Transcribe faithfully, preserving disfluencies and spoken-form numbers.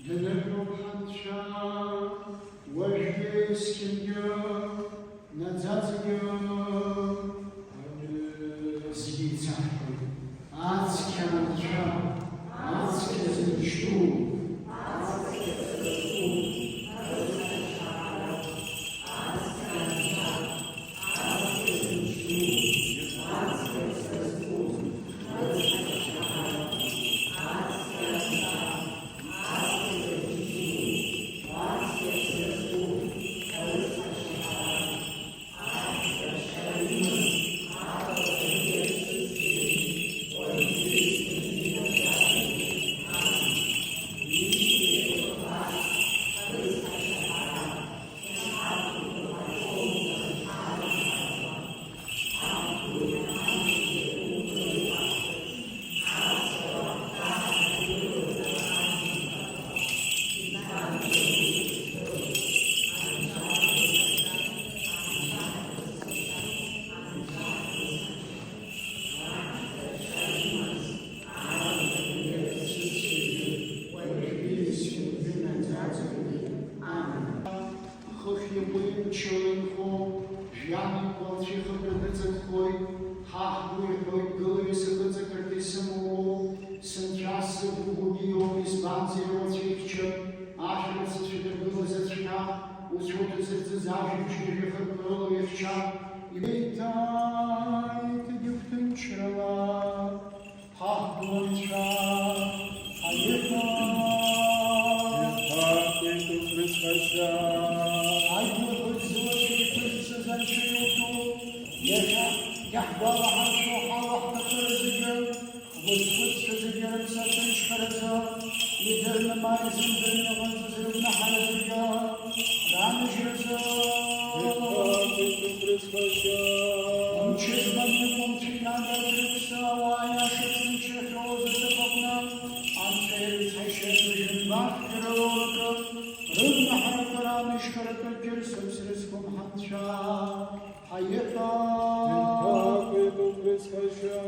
Днырҳәоуп ҳанцәа, уажәгьы есқьынгьы, наӡаӡагьы, зегьы еицаҳҳәоит. Ацқьа анцәа, ацқьа зыԥшьоу, хыхь иҟәеи мчыла инхо, жәҩани нхо анцәа ихыбра ныҵакхоит, ҳа ҳгәы иҳәоит, гылаҩыс ахыҵакырҭа исымоу, сынцәа сзықәгәыӷугьы иоуп, избанзар уацәихьчап, ашәарыцацәа дыргылазаҵәҟьа, уцәа уҭазырӡыз ажәабжь ҩажәа хырқәа рыла уихьчап, еиҭа, еиҭагьы гәҭынчрала. Ҳаҳгәынцәа, ҳаиҳа. Иҳақәиҭуп рыцҳашьа. Ажәлар рзы уаҵәы иқәызцаз анцәа иуҭо, иахьа иаҳгәалаҳаршәо ҳауа ҳҭакыра зегьы, ҳгәыцхәыццәа зегьы рыԥсы аҭынчхаразы, идырны ма изымдырны иҟарҵаз рыгәнаҳара зегьы ранажьразы. Иҳақәиҭуп рыцҳашьа. Мчызбан иҟоу анцәа ианаӡ рыԥсы ауаа иашаҵәҟьаны иахьоуз аҭыԥ аҟны, анцәа ирыцҳашьа быжьымбаршәа рылоуракы, рыгәнаҳарақәа ранажьхаратәы џьырсырс рызқәым ҳанцәа, ҳаиҳа. Иҳақәиҭуп рыцҳашьа.